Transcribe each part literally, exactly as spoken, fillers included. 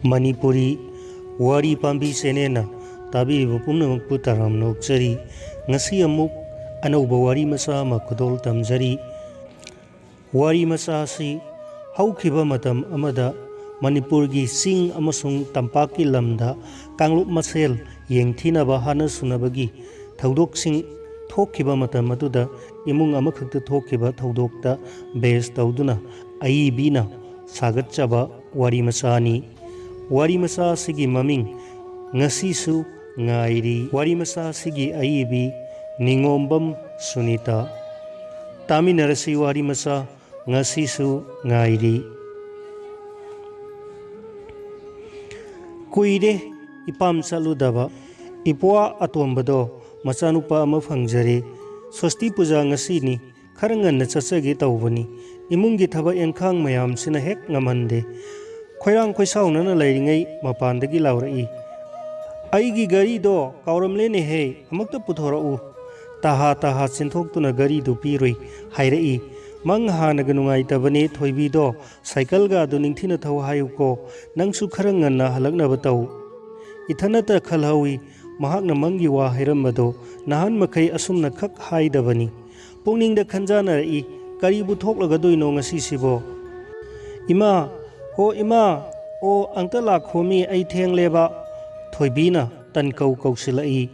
ꯃꯅꯤꯄꯨꯔꯤ ꯋꯥꯔꯤ ꯄꯥꯝꯕꯤ ꯆꯦꯅꯦꯜꯅ ꯇꯥꯕꯤꯔꯤꯕ ꯄꯨꯝꯅꯃꯛꯄꯨ ꯇꯔꯥꯝꯅ ꯑꯣꯛꯆꯔꯤ꯫ ꯉꯁꯤ ꯑꯃꯨꯛ ꯑꯅꯧꯕ ꯋꯥꯔꯤ ꯃꯆꯥ ꯑꯃ ꯈꯨꯗꯣꯜ ꯇꯝꯖꯔꯤ꯫ ꯋꯥꯔꯤ ꯃꯆꯥ ꯑꯁꯤ ꯍꯧꯈꯤꯕ ꯃꯇꯝ ꯑꯃꯗ ꯃꯅꯤꯄꯨꯔꯒꯤ ꯆꯤꯡ ꯑꯃꯁꯨꯡ ꯇꯝꯄꯥꯛꯀꯤ ꯂꯝꯗ ꯀꯥꯡꯂꯨꯞ ꯃꯁꯦꯜ ꯌꯦꯡꯊꯤꯅꯕ ꯍꯥꯠꯅ ꯁꯨꯅꯕꯒꯤ ꯊꯧꯗꯣꯛꯁꯤꯡ ꯊꯣꯛꯈꯤꯕ ꯃꯇꯝ ꯑꯗꯨꯗ ꯏꯃꯨꯡ ꯑꯃꯈꯛꯇ ꯊꯣꯛꯈꯤꯕ ꯊꯧꯗꯣꯛꯇ ꯕꯦꯁ ꯇꯧꯗꯨꯅ ꯑꯏꯕꯤꯅ ꯁꯥꯒꯠꯆꯕ ꯋꯥꯔꯤ ꯃꯆꯥꯅꯤ꯫ ꯋꯥꯔꯤ ꯃꯆꯥ ꯑꯁꯤꯒꯤ ꯃꯃꯤꯡ ꯉꯁꯤꯁꯨ ꯉꯥꯏꯔꯤ꯫ ꯋꯥꯔꯤ ꯃꯆꯥ ꯑꯁꯤꯒꯤ ꯑꯏꯕꯤ ꯅꯤꯉꯣꯝꯕꯝ ꯁꯨꯅꯤꯇꯥ꯫ ꯇꯥꯃꯤꯟꯅꯔꯁꯤ ꯋꯥꯔꯤ ꯃꯆꯥ ꯉꯁꯤꯁꯨ ꯉꯥꯏꯔꯤ꯫ ꯀꯨꯏꯔꯦ ꯏꯄꯥꯝ ꯆꯠꯂꯨꯗꯕ꯫ ꯏꯄ꯭ꯋꯥ ꯑꯇꯣꯝꯕꯗꯣ ꯃꯆꯥꯅꯨꯄꯥ ꯑꯃ ꯐꯪꯖꯔꯦ꯫ ꯁꯣꯁꯇꯤ ꯄꯨꯖꯥ ꯉꯁꯤꯅꯤ꯫ ꯈꯔ ꯉꯟꯅ ꯆꯠꯆꯒꯦ ꯇꯧꯕꯅꯤ꯫ ꯏꯃꯨꯡꯒꯤ ꯊꯕꯛ ꯏꯟꯈꯥꯡ ꯃꯌꯥꯝꯁꯤꯅ ꯍꯦꯛ ꯉꯝꯍꯟꯗꯦ꯫ ꯈꯣꯏꯔꯥꯡ ꯈꯣꯏꯁꯥꯎꯅꯅ ꯂꯩꯔꯤꯉꯩ ꯃꯄꯥꯟꯗꯒꯤ ꯂꯥꯎꯔꯛꯏ, "ꯑꯩꯒꯤ ꯘꯔꯤꯗꯣ ꯀꯥꯎꯔꯝꯂꯦꯅꯦꯍꯦ, ꯑꯃꯨꯛꯇ ꯄꯨꯊꯣꯔꯛꯎ"꯫ ꯇꯍꯥ ꯇꯍꯥ ꯆꯦꯟꯊꯣꯛꯇꯨꯅ ꯘꯔꯤꯗꯨ ꯄꯤꯔꯨꯏ꯫ ꯍꯥꯏꯔꯛꯏ, "ꯃꯪ ꯍꯥꯟꯅꯒ ꯅꯨꯡꯉꯥꯏꯇꯕꯅꯦ, ꯊꯣꯏꯕꯤꯗꯣ ꯁꯥꯏꯀꯜꯒ ꯑꯗꯨ ꯅꯤꯡꯊꯤꯅ ꯊꯧ ꯍꯥꯏꯌꯨꯀꯣ, ꯅꯪꯁꯨ ꯈꯔ ꯉꯟꯅ ꯍꯜꯂꯛꯅꯕ ꯇꯧ"꯫ ꯏꯊꯟꯅꯇ ꯈꯜꯍꯧꯏ, ꯃꯍꯥꯛꯅ ꯃꯪꯒꯤ ꯋꯥ ꯍꯥꯏꯔꯝꯕꯗꯣ ꯅꯍꯥꯟ ꯃꯈꯩ ꯑꯁꯨꯝꯅ ꯈꯛ ꯍꯥꯏꯗꯕꯅꯤ꯫ ꯄꯨꯛꯅꯤꯡꯗ ꯈꯟꯖꯥꯅꯔꯛꯏ, ꯀꯔꯤꯕꯨ ꯊꯣꯛꯂꯒꯗꯣꯏꯅꯣ ꯉꯁꯤꯁꯤꯕꯣ? "ꯏꯃꯥ, ꯍꯣ ꯏꯃꯥ, ꯑꯣ ꯑꯪꯇ ꯂꯥꯛꯈꯣꯃꯤ, ꯑꯩ ꯊꯦꯡꯂꯦꯕ"꯫ ꯊꯣꯏꯕꯤꯅ ꯇꯟꯀꯧ ꯀꯧꯁꯤꯜꯂꯛꯏ꯫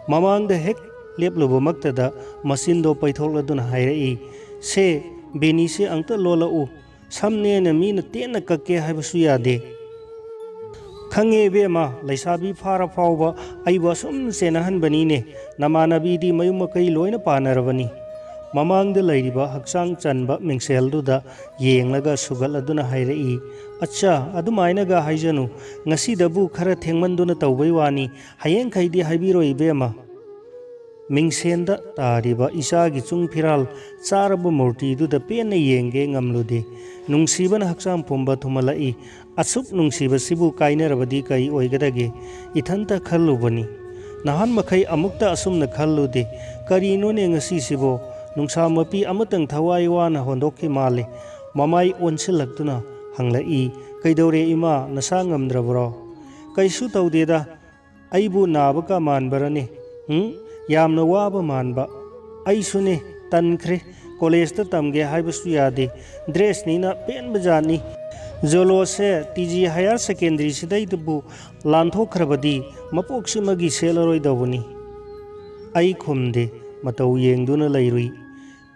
ꯃꯃꯥꯡꯗ ꯍꯦꯛ ꯂꯦꯞꯂꯨꯕꯃꯛꯇꯗ ꯃꯆꯤꯟꯗꯣ ꯄꯩꯊꯣꯛꯂꯗꯨꯅ ꯍꯥꯏꯔꯛꯏ, "ꯁꯦ, ꯕꯦꯅꯤꯁꯦ ꯑꯪꯇ ꯂꯣꯜꯂꯛꯎ, ꯁꯝꯅꯦꯅ ꯃꯤꯅ ꯇꯦꯟꯅ ꯀꯛꯀꯦ ꯍꯥꯏꯕꯁꯨ ꯌꯥꯗꯦ"꯫ "ꯈꯪꯉꯦ ꯏꯕꯦꯝꯃ, ꯂꯩꯁꯥꯕꯤ ꯐꯥꯔ ꯐꯥꯎꯕ ꯑꯩꯕꯨ ꯑꯁꯨꯝ ꯆꯦꯟꯅꯍꯟꯕꯅꯤꯅꯦ, ꯅꯃꯥꯟꯅꯕꯤꯗꯤ ꯃꯌꯨꯝ ꯃꯀꯩ ꯂꯣꯏꯅ ꯄꯥꯟꯅꯔꯕꯅꯤ"꯫ ꯃꯃꯥꯡꯗ ꯂꯩꯔꯤꯕ ꯍꯛꯆꯥꯡ ꯆꯟꯕ ꯃꯤꯡꯁꯦꯜꯗꯨꯗ ꯌꯦꯡꯂꯒ ꯁꯨꯒꯠꯂꯗꯨꯅ ꯍꯥꯏꯔꯛꯏ, "ꯑꯠꯆꯥ, ꯑꯗꯨꯃꯥꯏꯅꯒ ꯍꯥꯏꯖꯅꯨ, ꯉꯁꯤꯗꯕꯨ ꯈꯔ ꯊꯦꯡꯃꯟꯗꯨꯅ ꯇꯧꯕꯩ ꯋꯥꯅꯤ, ꯍꯌꯦꯡꯈꯩꯗꯤ ꯍꯥꯏꯕꯤꯔꯣꯏ ꯏꯕꯦꯝꯃ"꯫ ꯃꯤꯡꯁꯦꯟꯗ ꯇꯥꯔꯤꯕ ꯏꯆꯥꯒꯤ ꯆꯨꯡ ꯐꯤꯔꯥꯜ ꯆꯥꯔꯕ ꯃꯨꯔꯇꯤꯗꯨꯗ ꯄꯦꯟꯅ ꯌꯦꯡꯒꯦ ꯉꯝꯂꯨꯗꯦ꯫ ꯅꯨꯡꯁꯤꯕꯅ ꯍꯛꯆꯥꯡ ꯄꯨꯝꯕ ꯊꯨꯝꯍꯜꯂꯛꯏ꯫ ꯑꯁꯨꯛ ꯅꯨꯡꯁꯤꯕꯁꯤꯕꯨ ꯀꯥꯏꯅꯔꯕꯗꯤ ꯀꯔꯤ ꯑꯣꯏꯒꯗꯒꯦ? ꯏꯊꯟꯇ ꯈꯜꯂꯨꯕꯅꯤ꯫ ꯅꯍꯥꯟ ꯃꯈꯩ ꯑꯃꯨꯛꯇ ꯑꯁꯨꯝꯅ ꯈꯜꯂꯨꯗꯦ꯫ ꯀꯔꯤꯅꯣꯅꯦ ꯉꯁꯤꯁꯤꯕꯣ? ꯅꯨꯡꯁꯥ ꯃꯄꯤ ꯑꯃꯇꯪ ꯊꯋꯥꯏ ꯋꯥꯅ ꯍꯣꯟꯗꯣꯛꯈꯤ ꯃꯥꯜꯂꯦ꯫ ꯃꯃꯥꯏ ꯑꯣꯟꯁꯤꯜꯂꯛꯇꯨꯅ ꯍꯪꯂꯛꯏ꯫ "ꯀꯩꯗꯧꯔꯦ ꯏꯃꯥ, ꯅꯁꯥ ꯉꯝꯗ꯭ꯔꯕ꯭ꯔꯣ?" "ꯀꯩꯁꯨ ꯇꯧꯗꯦꯗ, ꯑꯩꯕꯨ ꯅꯥꯕꯒ ꯃꯥꯟꯕꯔꯅꯦ? ꯎꯝ? ꯌꯥꯝꯅ ꯋꯥꯕ ꯃꯥꯟꯕ꯫ ꯑꯩꯁꯨꯅꯦ, ꯇꯟꯈ꯭ꯔꯦ꯫ ꯀꯣꯂꯦꯖꯇ ꯇꯝꯒꯦ ꯍꯥꯏꯕꯁꯨ ꯌꯥꯗꯦ꯫ ꯗ꯭ꯔꯦꯁꯅꯤꯅ ꯄꯦꯟꯕꯖꯥꯠꯅꯤ꯫ ꯖꯣꯂꯣꯁꯦ ꯇꯤ ꯖꯤ ꯍꯥꯌꯔ ꯁꯦꯀꯦꯟꯗꯔꯤ ꯁꯤꯗꯩꯗꯕꯨ ꯂꯥꯟꯊꯣꯛꯈ꯭ꯔꯕꯗꯤ ꯃꯄꯣꯛꯁꯤꯃꯒꯤ ꯁꯦꯠꯂꯔꯣꯏꯗꯧꯕꯅꯤ꯫" ꯑꯩ ꯈꯨꯝꯗꯦ, ꯃꯇꯧ ꯌꯦꯡꯗꯨꯅ ꯂꯩꯔꯨꯏ꯫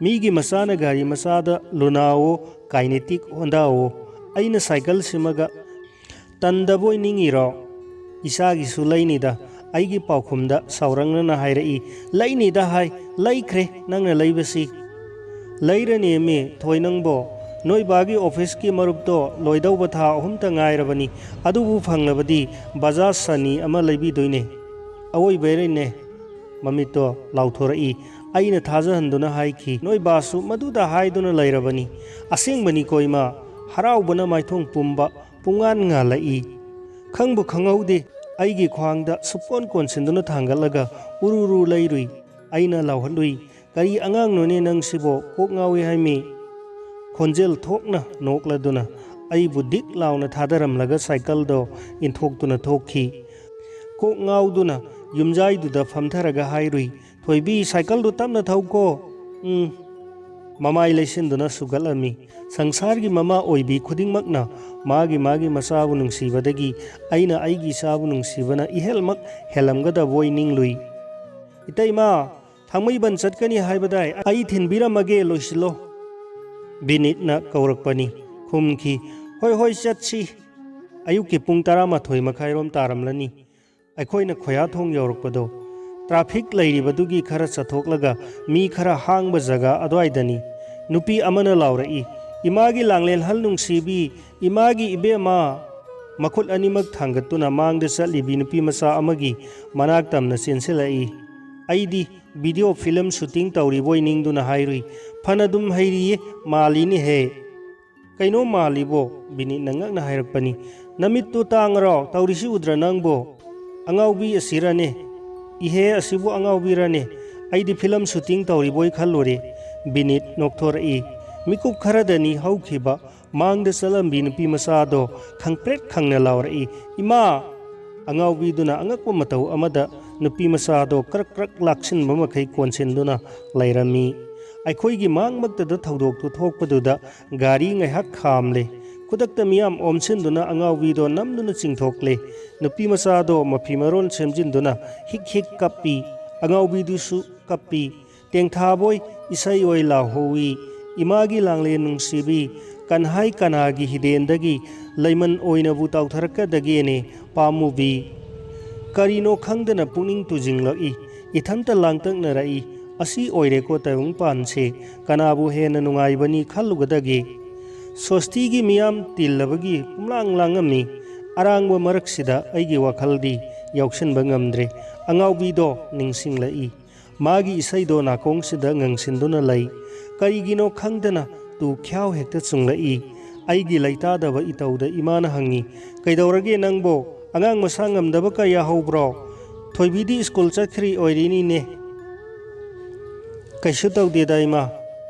ꯃꯤꯒꯤ ꯃꯆꯥꯅ ꯒꯥꯔꯤ ꯃꯆꯥꯗ ꯂꯨꯅꯥꯋꯣ, ꯀꯥꯏꯅꯦꯇꯤꯛ ꯍꯣꯟꯗꯥꯋꯣ, ꯑꯩꯅ ꯁꯥꯏꯀꯜ ꯁꯤꯃꯒ ꯇꯟꯗꯕꯣꯏ ꯅꯤꯡꯉꯤꯔꯣ? ꯏꯆꯥꯒꯤꯁꯨ ꯂꯩꯅꯤꯗ꯫ ꯑꯩꯒꯤ ꯄꯥꯎꯈꯨꯝꯗ ꯁꯥꯎꯔꯪꯅꯅ ꯍꯥꯏꯔꯛꯏ, "ꯂꯩꯅꯤꯗ ꯍꯥꯏ, ꯂꯩꯈ꯭ꯔꯦ ꯅꯪꯅ ꯂꯩꯕꯁꯤ꯫" "ꯂꯩꯔꯅꯦꯃꯤ ꯊꯣꯏ ꯅꯪꯕꯣ꯫ ꯅꯣꯏ ꯕꯥꯒꯤ ꯑꯣꯐꯤꯁꯀꯤ ꯃꯔꯨꯞꯇꯣ ꯂꯣꯏꯗꯧꯕ ꯊꯥ ꯑꯍꯨꯝꯇ ꯉꯥꯏꯔꯕꯅꯤ꯫ ꯑꯗꯨꯕꯨ ꯐꯪꯂꯕꯗꯤ ꯕꯖꯥꯖ ꯁꯅꯤ ꯑꯃ ꯂꯩꯕꯤꯗꯣꯏꯅꯦ꯫" "ꯑꯋꯣꯏꯕꯩꯔꯅꯦ?" ꯃꯃꯤꯠꯇꯣ ꯂꯥꯎꯊꯣꯔꯛꯏ꯫ ꯑꯩꯅ ꯊꯥꯖꯍꯟꯗꯨꯅ ꯍꯥꯏꯈꯤ, "ꯅꯣꯏ ꯕꯥꯁꯨ ꯃꯗꯨꯗ ꯍꯥꯏꯗꯨꯅ ꯂꯩꯔꯕꯅꯤ꯫" "ꯑꯁꯦꯡꯕꯅꯤꯀꯣ ꯏꯃꯥ?" ꯍꯔꯥꯎꯕꯅ ꯃꯥꯏꯊꯣꯡ ꯄꯨꯝꯕ ꯄꯨꯡꯉꯥꯟ ꯉꯥꯜꯂꯛꯏ꯫ ꯈꯪꯕꯨ ꯈꯪꯍꯧꯗꯦ, ꯑꯩꯒꯤ ꯈ꯭ꯋꯥꯡꯗ ꯁꯨꯛꯀꯣꯟ ꯀꯣꯟꯁꯤꯟꯗꯨꯅ ꯊꯥꯡꯒꯠꯂꯒ ꯎꯔꯨ ꯔꯨ ꯂꯩꯔꯨꯏ꯫ ꯑꯩꯅ ꯂꯥꯎꯍꯠꯂꯨꯏ, "ꯀꯔꯤ ꯑꯉꯥꯡꯅꯣꯅꯦ ꯅꯪꯁꯤꯕꯣ? ꯀꯣꯛ ꯉꯥꯎꯏ ꯍꯥꯏꯃꯤ!" ꯈꯣꯟꯖꯦꯜ ꯊꯣꯛꯅ ꯅꯣꯛꯂꯗꯨꯅ ꯑꯩꯕꯨ ꯗꯤꯛ ꯂꯥꯎꯅ ꯊꯥꯗꯔꯝꯂꯒ ꯁꯥꯏꯀꯜꯗꯣ ꯏꯟꯊꯣꯛꯇꯨꯅ ꯊꯣꯛꯈꯤ꯫ ꯀꯣꯛ ꯉꯥꯎꯗꯨꯅ ꯌꯨꯝꯖꯥꯏꯗꯨꯗ ꯐꯝꯊꯔꯒ ꯍꯥꯏꯔꯨꯏ, "ꯊꯣꯏꯕꯤ, ꯁꯥꯏꯀꯜꯗꯨ ꯇꯞꯅ ꯊꯧꯀꯣ꯫" "ꯎꯝ꯫" ꯃꯃꯥꯏ ꯂꯩꯁꯤꯟꯗꯨꯅ ꯁꯨꯒꯠꯂꯝꯃꯤ꯫ ꯁꯪꯁꯥꯔꯒꯤ ꯃꯃꯥ ꯑꯣꯏꯕꯤ ꯈꯨꯗꯤꯡꯃꯛꯅ ꯃꯥꯒꯤ ꯃꯥꯒꯤ ꯃꯆꯥꯕꯨ ꯅꯨꯡꯁꯤꯕꯗꯒꯤ ꯑꯩꯅ ꯑꯩꯒꯤ ꯏꯆꯥꯕꯨ ꯅꯨꯡꯁꯤꯕꯅ ꯏꯍꯦꯜꯃꯛ ꯍꯦꯜꯂꯝꯒꯗꯕꯣꯏ ꯅꯤꯡꯂꯨꯏ꯫ "ꯏꯇꯩꯃꯥ, ꯊꯥꯡꯃꯩꯕꯟ ꯆꯠꯀꯅꯤ ꯍꯥꯏꯕꯗꯥꯏ? ꯑꯩ ꯊꯤꯟꯕꯤꯔꯝꯃꯒꯦ, ꯂꯣꯏꯁꯤꯜꯂꯣ꯫" ꯕꯤꯅꯤꯠꯅ ꯀꯧꯔꯛꯄꯅꯤ꯫ ꯈꯨꯝꯈꯤ, "ꯍꯣꯏ, ꯍꯣꯏ, ꯆꯠꯁꯤ꯫" ꯑꯌꯨꯛꯀꯤ ꯄꯨꯡ ꯇꯔꯥꯃꯥꯊꯣꯏ ꯃꯈꯥꯏꯔꯣꯝ ꯇꯥꯔꯝꯂꯅꯤ꯫ ꯑꯩꯈꯣꯏꯅ ꯈꯣꯌꯥꯊꯣꯡ ꯌꯧꯔꯛꯄꯗꯣ ꯇ꯭ꯔꯥꯐꯤꯛ ꯂꯩꯔꯤꯕꯗꯨꯒꯤ ꯈꯔ ꯆꯠꯊꯣꯛꯂꯒ ꯃꯤ ꯈꯔ ꯍꯥꯡꯕ ꯖꯒꯥ ꯑꯗꯨꯋꯥꯏꯗꯅꯤ꯫ ꯅꯨꯄꯤ ꯑꯃꯅ ꯂꯥꯎꯔꯛꯏ, "ꯏꯃꯥꯒꯤ ꯂꯥꯡꯂꯦꯟꯍꯜ ꯅꯨꯡꯁꯤꯕꯤ, ꯏꯃꯥꯒꯤ ꯏꯕꯦꯝꯃ!" ꯃꯈꯨꯠ ꯑꯅꯤꯃꯛ ꯊꯥꯡꯒꯠꯇꯨꯅ ꯃꯥꯡꯗ ꯆꯠꯂꯤꯕꯤ ꯅꯨꯄꯤ ꯃꯆꯥ ꯑꯃꯒꯤ ꯃꯅꯥꯛ ꯇꯝꯅ ꯆꯦꯟꯁꯤꯜꯂꯛꯏ꯫ ꯑꯩꯗꯤ ꯚꯤꯗꯤꯑꯣ ꯐꯤꯂꯝ ꯁꯨꯇꯤꯡ ꯇꯧꯔꯤꯕꯣꯏ ꯅꯤꯡꯗꯨꯅ ꯍꯥꯏꯔꯨꯏ, "ꯐꯅꯗꯨꯝ ꯍꯩꯔꯤꯌꯦ, ꯃꯥꯜꯂꯤꯅꯦꯍꯦ!" "ꯀꯩꯅꯣ ꯃꯥꯜꯂꯤꯕꯣ?" ꯕꯤꯅꯤꯠꯅ ꯉꯛꯅ ꯍꯥꯏꯔꯛꯄꯅꯤ꯫ "ꯅꯃꯤꯠꯇꯨ ꯇꯥꯡꯉꯔꯣ? ꯇꯧꯔꯤꯁꯤ ꯎꯗ꯭ꯔꯥ ꯅꯪꯕꯣ? ꯑꯉꯥꯎꯕꯤ ꯑꯁꯤꯔꯅꯦ?" "ꯏꯍꯦ, ꯑꯁꯤꯕꯨ ꯑꯉꯥꯎꯕꯤꯔꯅꯦ? ꯑꯩꯗꯤ ꯐꯤꯂꯝ ꯁꯨꯇꯤꯡ ꯇꯧꯔꯤꯕꯣꯏ ꯈꯜꯂꯨꯔꯦ꯫" ꯕꯤꯅꯤꯠ ꯅꯣꯛꯊꯣꯔꯛꯏ꯫ ꯃꯤꯀꯨꯞ ꯈꯔꯗꯅꯤ ꯍꯧꯈꯤꯕ ꯃꯥꯡꯗ ꯆꯠꯂꯝꯕꯤ ꯅꯨꯄꯤ ꯃꯆꯥꯗꯣ ꯈꯪꯄ꯭ꯔꯦꯛ ꯈꯪꯅ ꯂꯥꯎꯔꯛꯏ, "ꯏꯃꯥ!" ꯑꯉꯥꯎꯕꯤꯗꯨꯅ ꯑꯉꯛꯄ ꯃꯇꯧ ꯑꯃꯗ ꯅꯨꯄꯤ ꯃꯆꯥꯗꯣ ꯀ꯭ꯔꯛ ꯀ꯭ꯔꯛ ꯂꯥꯛꯁꯤꯟꯕ ꯃꯈꯩ ꯀꯣꯟꯁꯤꯟꯗꯨꯅ ꯂꯩꯔꯝꯃꯤ꯫ ꯑꯩꯈꯣꯏꯒꯤ ꯃꯥꯡꯃꯛꯇꯗ ꯊꯧꯗꯣꯛꯇꯨ ꯊꯣꯛꯄꯗꯨꯗ ꯒꯥꯔꯤ ꯉꯥꯏꯍꯥꯛ ꯈꯥꯝꯂꯦ꯫ ꯈꯨꯗꯛꯇ ꯃꯤꯌꯥꯝ ꯑꯣꯝꯁꯤꯟꯗꯨꯅ ꯑꯉꯥꯎꯕꯤꯗꯣ ꯅꯝꯗꯨꯅ ꯆꯤꯡꯊꯣꯛꯂꯦ꯫ ꯅꯨꯄꯤ ꯃꯆꯥꯗꯣ ꯃꯐꯤ ꯃꯔꯣꯟ ꯁꯦꯝꯖꯤꯟꯗꯨꯅ ꯍꯤꯛ ꯍꯤꯛ ꯀꯞꯄꯤ꯫ ꯑꯉꯥꯎꯕꯤꯗꯨꯁꯨ ꯀꯞꯄꯤ꯫ ꯇꯦꯡꯊꯥꯕꯣꯏ ꯏꯁꯩ ꯑꯣꯏ ꯂꯥꯎꯍꯧꯏ꯫ ꯏꯃꯥꯒꯤ ꯂꯥꯡꯂꯦꯟ ꯅꯨꯡꯁꯤꯕꯤ, ꯀꯟꯍꯥꯏ ꯀꯅꯥꯒꯤ ꯍꯤꯗꯦꯟꯗꯒꯤ ꯂꯩꯃꯟ ꯑꯣꯏꯅꯕꯨ ꯇꯥꯎꯊꯔꯛꯀꯗꯒꯦꯅꯦ ꯄꯥꯝꯃꯨꯕꯤ꯫ ꯀꯔꯤꯅꯣ ꯈꯪꯗꯅ ꯄꯨꯛꯅꯤꯡ ꯇꯨꯖꯤꯡꯂꯛꯏ꯫ ꯏꯊꯟꯇ ꯂꯥꯡꯇꯛꯅꯔꯛꯏ꯫ ꯑꯁꯤ ꯑꯣꯏꯔꯦꯀꯣ ꯇꯥꯏꯕꯪꯄꯥꯟꯁꯦ꯫ ꯀꯅꯥꯕꯨ ꯍꯦꯟꯅ ꯅꯨꯡꯉꯥꯏꯕꯅꯤ ꯈꯜꯂꯨꯒꯗꯒꯦ? ꯁꯣꯁꯇꯤꯒꯤ ꯃꯤꯌꯥꯝ ꯇꯤꯜꯂꯕꯒꯤ ꯄꯨꯝꯂꯥꯡ ꯂꯥꯡꯉꯝꯃꯤ꯫ ꯑꯔꯥꯡꯕ ꯃꯔꯛꯁꯤꯗ ꯑꯩꯒꯤ ꯋꯥꯈꯜꯗꯤ ꯌꯥꯎꯁꯤꯟꯕ ꯉꯝꯗ꯭ꯔꯦ꯫ ꯑꯉꯥꯎꯕꯤꯗꯣ ꯅꯤꯡꯁꯤꯡꯂꯛꯏ꯫ ꯃꯥꯒꯤ ꯏꯁꯩꯗꯣ ꯅꯥꯀꯣꯡꯁꯤꯗ ꯉꯪꯁꯤꯟꯗꯨꯅ ꯂꯩ꯫ ꯀꯔꯤꯒꯤꯅꯣ ꯈꯪꯗꯅ ꯇꯨ ꯈ꯭ꯌꯥꯎ ꯍꯦꯛꯇ ꯆꯨꯡꯂꯛꯏ꯫ ꯑꯩꯒꯤ ꯂꯩꯇꯥꯗꯕ ꯏꯇꯧꯗ ꯏꯃꯥꯅ ꯍꯪꯉꯤ, "ꯀꯩꯗꯧꯔꯒꯦ ꯅꯪꯕꯣ? ꯑꯉꯥꯡ ꯃꯁꯥ ꯉꯝꯗꯕ ꯀꯌꯥ ꯍꯧꯕ꯭ꯔꯣ? ꯊꯣꯏꯕꯤꯗꯤ ꯁ꯭ꯀꯨꯜ ꯆꯠꯈ꯭ꯔꯤ ꯑꯣꯏꯔꯤꯅꯤꯅꯦ?" "ꯀꯩꯁꯨ ꯇꯧꯗꯦꯗ ꯏꯃꯥ꯫"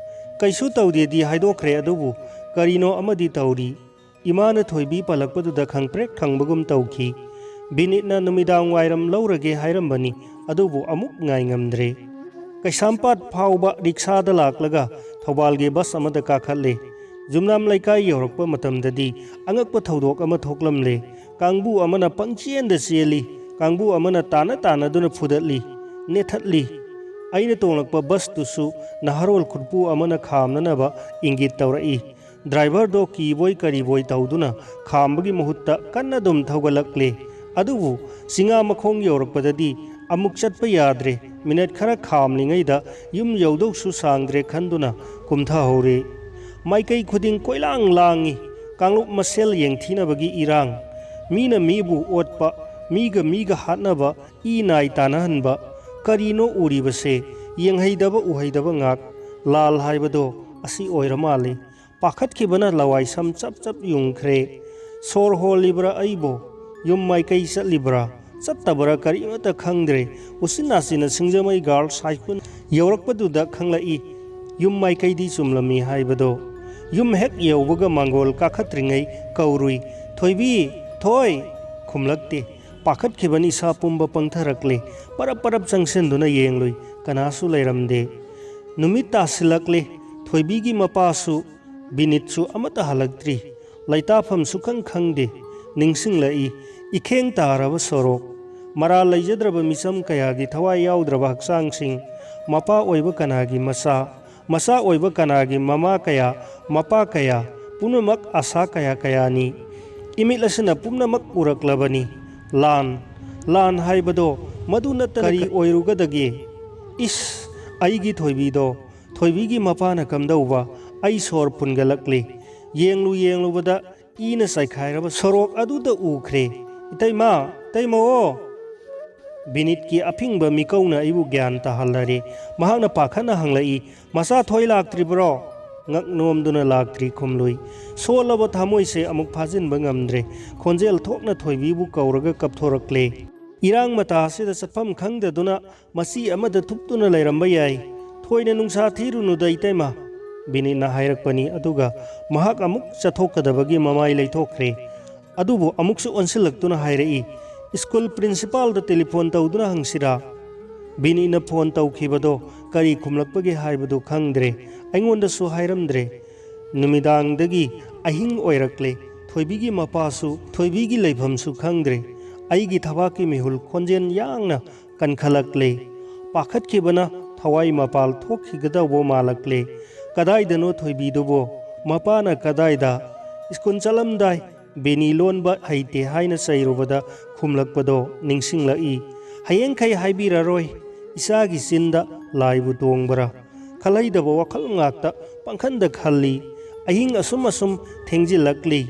ꯀꯩꯁꯨ ꯇꯧꯗꯦꯗꯤ ꯍꯥꯏꯗꯣꯛꯈ꯭ꯔꯦ, ꯑꯗꯨꯕꯨ ꯀꯔꯤꯅꯣ ꯑꯃꯗꯤ ꯇꯧꯔꯤ꯫ ꯏꯃꯥꯅ ꯊꯣꯏꯕꯤ ꯄꯜꯂꯛꯄꯗꯨꯗ ꯈꯪꯄ꯭ꯔꯦꯛ ꯈꯪꯕꯒꯨꯝ ꯇꯧꯈꯤ꯫ ꯕꯤꯅꯤꯠꯅ ꯅꯨꯃꯤꯗꯥꯡ ꯋꯥꯏꯔꯝ ꯂꯧꯔꯒꯦ ꯍꯥꯏꯔꯝꯕꯅꯤ, ꯑꯗꯨꯕꯨ ꯑꯃꯨꯛ ꯉꯥꯏ ꯉꯝꯗ꯭ꯔꯦ꯫ ꯀꯩꯁꯥꯝꯄꯥꯠ ꯐꯥꯎꯕ ꯔꯤꯛꯁꯥꯗ ꯂꯥꯛꯂꯒ ꯊꯧꯕꯥꯜꯒꯤ ꯕꯁ ꯑꯃꯗ ꯀꯥꯈꯠꯂꯦ꯫ ꯌꯨꯝꯅꯥꯝ ꯂꯩꯀꯥꯏ ꯌꯧꯔꯛꯄ ꯃꯇꯝꯗꯗꯤ ꯑꯉꯛꯄ ꯊꯧꯗꯣꯛ ꯑꯃ ꯊꯣꯛꯂꯝꯂꯦ꯫ ꯀꯥꯡꯕꯨ ꯑꯃꯅ ꯄꯪꯆꯦꯟꯗ ꯆꯦꯜꯂꯤ, ꯀꯥꯡꯕꯨ ꯑꯃꯅ ꯇꯥꯟꯅ ꯇꯥꯟꯅꯗꯨꯅ ꯐꯨꯗꯠꯂꯤ, ꯅꯦꯠꯊꯠꯂꯤ꯫ ꯑꯩꯅ ꯇꯣꯡꯂꯛꯄ ꯕꯁꯇꯨꯁꯨ ꯅꯍꯥꯔꯣꯜ ꯈꯨꯠꯄꯨ ꯑꯃꯅ ꯈꯥꯝꯅꯅꯕ ꯏꯪꯒꯤꯠ ꯇꯧꯔꯛꯏ꯫ ꯗ꯭ꯔꯥꯏꯚꯔꯗꯣ ꯀꯤꯕꯣꯏ ꯀꯔꯤꯕꯣꯏ ꯇꯧꯗꯨꯅ ꯈꯥꯝꯕꯒꯤ ꯃꯍꯨꯠꯇ ꯀꯟꯅ ꯑꯗꯨꯝ ꯊꯧꯒꯠꯂꯛꯂꯦ꯫ ꯑꯗꯨꯕꯨ ꯆꯤꯡꯉꯥ ꯃꯈꯣꯡ ꯌꯧꯔꯛꯄꯗꯗꯤ ꯑꯃꯨꯛ ꯆꯠꯄ ꯌꯥꯗ꯭ꯔꯦ꯫ ꯃꯤꯅꯠ ꯈꯔ ꯈꯥꯝꯂꯤꯉꯩꯗ ꯌꯨꯝ ꯌꯧꯗꯧꯁꯨ ꯁꯥꯡꯗ꯭ꯔꯦ ꯈꯟꯗꯨꯅ ꯀꯨꯝꯊꯍꯧꯔꯦ꯫ ꯃꯥꯏꯀꯩ ꯈꯨꯗꯤꯡ ꯀꯣꯏꯂꯥꯡ ꯂꯥꯡꯉꯤ꯫ ꯀꯥꯡꯂꯨꯞ ꯃꯁꯦꯜ ꯌꯦꯡꯊꯤꯅꯕꯒꯤ ꯏꯔꯥꯡ꯫ ꯃꯤꯅ ꯃꯤꯕꯨ ꯑꯣꯠꯄ, ꯃꯤꯒ ꯃꯤꯒ ꯍꯥꯠꯅꯕ, ꯏ ꯅꯥꯏ ꯇꯥꯅꯍꯟꯕ꯫ ꯀꯔꯤꯅꯣ ꯎꯔꯤꯕꯁꯦ? ꯌꯦꯡꯍꯩꯗꯕ ꯎꯍꯩꯗꯕ ꯉꯥꯛ꯫ ꯂꯥꯜ ꯍꯥꯏꯕꯗꯣ ꯑꯁꯤ ꯑꯣꯏꯔ ꯃꯥꯜꯂꯤ꯫ ꯄꯥꯈꯠꯈꯤꯕꯅ ꯂꯋꯥꯏ ꯁꯝ ꯆꯞ ꯆꯞ ꯌꯨꯡꯈ꯭ꯔꯦ꯫ ꯁꯣꯔ ꯍꯣꯜꯂꯤꯕ꯭ꯔꯥ ꯑꯩꯕꯣ? ꯌꯨꯝ ꯃꯥꯏꯀꯩ ꯆꯠꯂꯤꯕ꯭ꯔꯥ? ꯆꯠꯇꯕ꯭ꯔꯥ ꯀꯔꯤꯃꯠꯇ ꯈꯪꯗ꯭ꯔꯦ꯫ ꯎꯆꯤꯟ ꯅꯥꯆꯤꯟꯅ ꯁꯤꯡꯖꯃꯩ ꯒꯥꯔꯜꯁ ꯍꯥꯏ ꯁ꯭ꯀꯨꯜ ꯌꯧꯔꯛꯄꯗꯨꯗ ꯈꯪꯂꯛꯏ, ꯌꯨꯝ ꯃꯥꯏꯀꯩꯗꯤ ꯆꯨꯝꯂꯝꯃꯤ ꯍꯥꯏꯕꯗꯣ꯫ ꯌꯨꯝ ꯍꯦꯛ ꯌꯧꯕꯒ ꯃꯥꯡꯒꯣꯜ ꯀꯥꯈꯠꯇ꯭ꯔꯤꯉꯩ ꯀꯧꯔꯨꯏ, "ꯊꯣꯏꯕꯤ! ꯊꯣꯏ!" ꯈꯨꯝꯂꯛꯇꯦ꯫ ꯄꯥꯈꯠꯈꯤꯕꯅ ꯏꯁꯥ ꯄꯨꯝꯕ ꯄꯪꯊꯔꯛꯂꯦ꯫ ꯄꯔꯞ ꯄꯔꯞ ꯆꯪꯁꯤꯟꯗꯨꯅ ꯌꯦꯡꯂꯨꯏ꯫ ꯀꯅꯥꯁꯨ ꯂꯩꯔꯝꯗꯦ꯫ ꯅꯨꯃꯤꯠ ꯇꯥꯁꯤꯜꯂꯛꯂꯦ꯫ ꯊꯣꯏꯕꯤꯒꯤ ꯃꯄꯥꯁꯨ ꯕꯤꯅꯤꯠꯁꯨ ꯑꯃꯠꯇ ꯍꯜꯂꯛꯇ꯭ꯔꯤ꯫ ꯂꯩꯇꯥꯐꯝ ꯁꯨꯈꯪ ꯈꯪꯗꯦ꯫ ꯅꯤꯡꯁꯤꯡꯂꯛꯏ ꯏꯈꯦꯡ ꯇꯥꯔꯕ ꯁꯣꯔꯣꯛ, ꯃꯔꯥꯜ ꯂꯩꯖꯗ꯭ꯔꯕ ꯃꯤꯆꯝ ꯀꯌꯥꯒꯤ ꯊꯋꯥꯏ ꯌꯥꯎꯗ꯭ꯔꯕ ꯍꯛꯆꯥꯡꯁꯤꯡ, ꯃꯄꯥ ꯑꯣꯏꯕ ꯀꯅꯥꯒꯤ ꯃꯆꯥ, ꯃꯆꯥ ꯑꯣꯏꯕ ꯀꯅꯥꯒꯤ ꯃꯃꯥ ꯀꯌꯥ, ꯃꯄꯥ ꯀꯌꯥ, ꯄꯨꯝꯅꯃꯛ ꯑꯁꯥ ꯀꯌꯥ ꯀꯌꯥꯅꯤ꯫ ꯏꯃꯤꯠ ꯑꯁꯤꯅ ꯄꯨꯝꯅꯃꯛ ꯎꯔꯛꯂꯕꯅꯤ꯫ ꯂꯥꯟ, ꯂꯥꯟ ꯍꯥꯏꯕꯗꯣ ꯃꯗꯨ ꯅꯠꯇꯅ ꯀꯔꯤ ꯑꯣꯏꯔꯨꯒꯗꯒꯦ? ꯏꯁ, ꯑꯩꯒꯤ ꯊꯣꯏꯕꯤꯗꯣ, ꯊꯣꯏꯕꯤꯒꯤ ꯃꯄꯥꯅ ꯀꯝꯗꯧꯕ? ꯑꯩ ꯁꯣꯔ ꯐꯨꯟꯒꯠꯂꯛꯂꯤ꯫ ꯌꯦꯡꯂꯨ ꯌꯦꯡꯂꯨꯕꯗ ꯏꯅ ꯆꯥꯏꯈꯥꯏꯔꯕ ꯁꯣꯔꯣꯛ ꯑꯗꯨꯗ ꯎꯈ꯭ꯔꯦ꯫ "ꯏꯇꯩꯃ, ꯏꯇꯩꯃ ꯑꯣ!" ꯕꯤꯅꯤꯠꯀꯤ ꯑꯐꯤꯡꯕ ꯃꯤꯀꯧꯅ ꯑꯩꯕꯨ ꯒ꯭ꯌꯥꯟ ꯇꯥꯍꯜꯂꯔꯦ꯫ ꯃꯍꯥꯛꯅ ꯄꯥꯈꯠꯅ ꯍꯪꯂꯛꯏ, "ꯃꯆꯥ ꯊꯣꯏ ꯂꯥꯛꯇ꯭ꯔꯤꯕ꯭ꯔꯣ?" ꯉꯛ ꯅꯣꯝꯗꯨꯅ ꯂꯥꯛꯇ꯭ꯔꯤ ꯈꯨꯝꯂꯨꯏ꯫ ꯁꯣꯜꯂꯕ ꯊꯃꯣꯏꯁꯦ ꯑꯃꯨꯛ ꯐꯥꯖꯤꯟꯕ ꯉꯝꯗ꯭ꯔꯦ꯫ ꯈꯣꯟꯖꯦꯜ ꯊꯣꯛꯅ ꯊꯣꯏꯕꯤꯕꯨ ꯀꯧꯔꯒ ꯀꯞꯊꯣꯔꯛꯂꯦ꯫ ꯏꯔꯥꯡ ꯃꯇꯥ ꯑꯁꯤꯗ ꯆꯠꯐꯝ ꯈꯪꯗꯗꯨꯅ ꯃꯆꯤ ꯑꯃꯗ ꯊꯨꯞꯇꯨꯅ ꯂꯩꯔꯝꯕ ꯌꯥꯏ꯫ "ꯊꯣꯏꯅ ꯅꯨꯡꯁꯥ ꯊꯤꯔꯨꯅꯨꯗ ꯏꯇꯩꯃ," ꯕꯤꯅꯤꯠꯅ ꯍꯥꯏꯔꯛꯄꯅꯤ꯫ ꯑꯗꯨꯒ ꯃꯍꯥꯛ ꯑꯃꯨꯛ ꯆꯠꯊꯣꯛꯀꯗꯕꯒꯤ ꯃꯃꯥꯏ ꯂꯩꯊꯣꯛꯈ꯭ꯔꯦ꯫ ꯑꯗꯨꯕꯨ ꯑꯃꯨꯛꯁꯨ ꯑꯣꯟꯁꯤꯜꯂꯛꯇꯨꯅ ꯍꯥꯏꯔꯛꯏ, "ꯁ꯭ꯀꯨꯜ ꯄ꯭ꯔꯤꯟꯁꯤꯄꯥꯜꯗ ꯇꯦꯂꯤꯐꯣꯟ ꯇꯧꯗꯨꯅ ꯍꯪꯁꯤꯔꯥ?" ꯕꯤꯅꯤꯠꯅ ꯐꯣꯟ ꯇꯧꯈꯤꯕꯗꯣ ꯀꯔꯤ ꯈꯨꯝꯂꯛꯄꯒꯦ ꯍꯥꯏꯕꯗꯨ ꯈꯪꯗ꯭ꯔꯦ꯫ ꯑꯩꯉꯣꯟꯗꯁꯨ ꯍꯥꯏꯔꯝꯗ꯭ꯔꯦ꯫ ꯅꯨꯃꯤꯗꯥꯡꯗꯒꯤ ꯑꯍꯤꯡ ꯑꯣꯏꯔꯛꯂꯦ꯫ ꯊꯣꯏꯕꯤꯒꯤ ꯃꯄꯥꯁꯨ, ꯊꯣꯏꯕꯤꯒꯤ ꯂꯩꯐꯝꯁꯨ ꯈꯪꯗ꯭ꯔꯦ꯫ ꯑꯩꯒꯤ ꯊꯕꯥꯛꯀꯤ ꯃꯤꯍꯨꯜ ꯈꯣꯟꯖꯦꯜ ꯌꯥꯡꯅ ꯀꯟꯈꯠꯂꯛꯂꯦ꯫ ꯄꯥꯈꯠꯈꯤꯕꯅ ꯊꯋꯥꯏ ꯃꯄꯥꯜ ꯊꯣꯛꯈꯤꯒꯗꯧꯕ ꯃꯥꯜꯂꯛꯂꯦ꯫ "ꯀꯗꯥꯏꯗꯅꯣ ꯊꯣꯏꯕꯤꯗꯨꯕꯣ? ꯃꯄꯥꯅ ꯀꯗꯥꯏꯗ?" "ꯁ꯭ꯀꯨꯜ ꯆꯠꯂꯝꯗꯥꯏ ꯕꯦꯅꯤ ꯂꯣꯟꯕ ꯍꯩꯇꯦ ꯍꯥꯏꯅ ꯆꯩꯔꯨꯕꯗ ꯈꯨꯝꯂꯛꯄꯗꯣ ꯅꯤꯡꯁꯤꯡꯂꯛꯏ꯫ ꯍꯌꯦꯡꯈꯩ ꯍꯥꯏꯕꯤꯔꯔꯣꯏ, ꯏꯆꯥꯒꯤ ꯆꯤꯟꯗ ꯂꯥꯏꯕꯨ ꯇꯣꯡꯕ꯭ꯔꯥ?" ꯈꯜꯍꯩꯗꯕ ꯋꯥꯈꯜ ꯉꯥꯛꯇ ꯄꯪꯈꯟꯗ ꯈꯜꯂꯤ꯫ ꯑꯍꯤꯡ ꯑꯁꯨꯝ ꯑꯁꯨꯝ ꯊꯦꯡꯖꯤꯜꯂꯛꯂꯤ꯫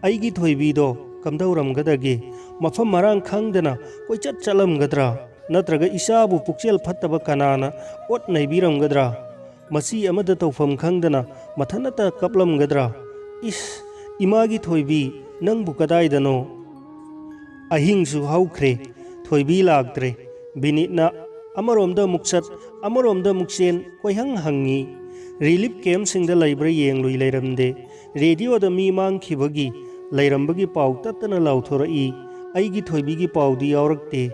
ꯑꯩꯒꯤ ꯊꯣꯏꯕꯤꯗꯣ ꯀꯝꯗꯧꯔꯝꯒꯗꯒꯦ? ꯃꯐꯝ ꯃꯔꯥꯡ ꯈꯪꯗꯅ ꯀꯣꯏꯆꯠ ꯆꯠꯂꯝꯒꯗ꯭ꯔꯥ? ꯅꯠꯇ꯭ꯔꯒ ꯏꯆꯥꯕꯨ ꯄꯨꯛꯆꯦꯜ ꯐꯠꯇꯕ ꯀꯅꯥꯅ ꯑꯣꯠ ꯅꯩꯕꯤꯔꯝꯒꯗ꯭ꯔꯥ? ꯃꯆꯤ ꯑꯃꯗ ꯇꯧꯐꯝ ꯈꯪꯗꯅ ꯃꯊꯟꯇ ꯀꯞꯂꯝꯒꯗ꯭ꯔꯥ? ꯏꯁ, ꯏꯃꯥꯒꯤ ꯊꯣꯏꯕꯤ, ꯅꯪꯕꯨ ꯀꯗꯥꯏꯗꯅꯣ? ꯑꯍꯤꯡꯁꯨ ꯍꯧꯈ꯭ꯔꯦ, ꯊꯣꯏꯕꯤ ꯂꯥꯛꯇ꯭ꯔꯦ꯫ ꯕꯤꯅꯤꯠꯅ ꯑꯃꯔꯣꯝꯗ ꯑꯃꯨꯛ ꯆꯠ, ꯑꯃꯔꯣꯝꯗ ꯑꯃꯨꯛ ꯆꯦꯟ, ꯀꯣꯏꯍꯪ ꯍꯪꯉꯤ꯫ ꯔꯤꯂꯤꯐ ꯀꯦꯝꯞꯁꯤꯡꯗ ꯂꯩꯕ꯭ꯔꯥ ꯌꯦꯡꯂꯨꯏ, ꯂꯩꯔꯝꯗꯦ꯫ ꯔꯦꯗꯤꯑꯣꯗ ꯃꯤ ꯃꯥꯡꯈꯤꯕꯒꯤ, ꯂꯩꯔꯝꯕꯒꯤ ꯄꯥꯎ ꯇꯠꯇꯅ ꯂꯥꯎꯊꯣꯔꯛꯏ꯫ ꯑꯩꯒꯤ ꯊꯣꯏꯕꯤꯒꯤ ꯄꯥꯎꯗꯤ ꯌꯥꯎꯔꯛꯇꯦ꯫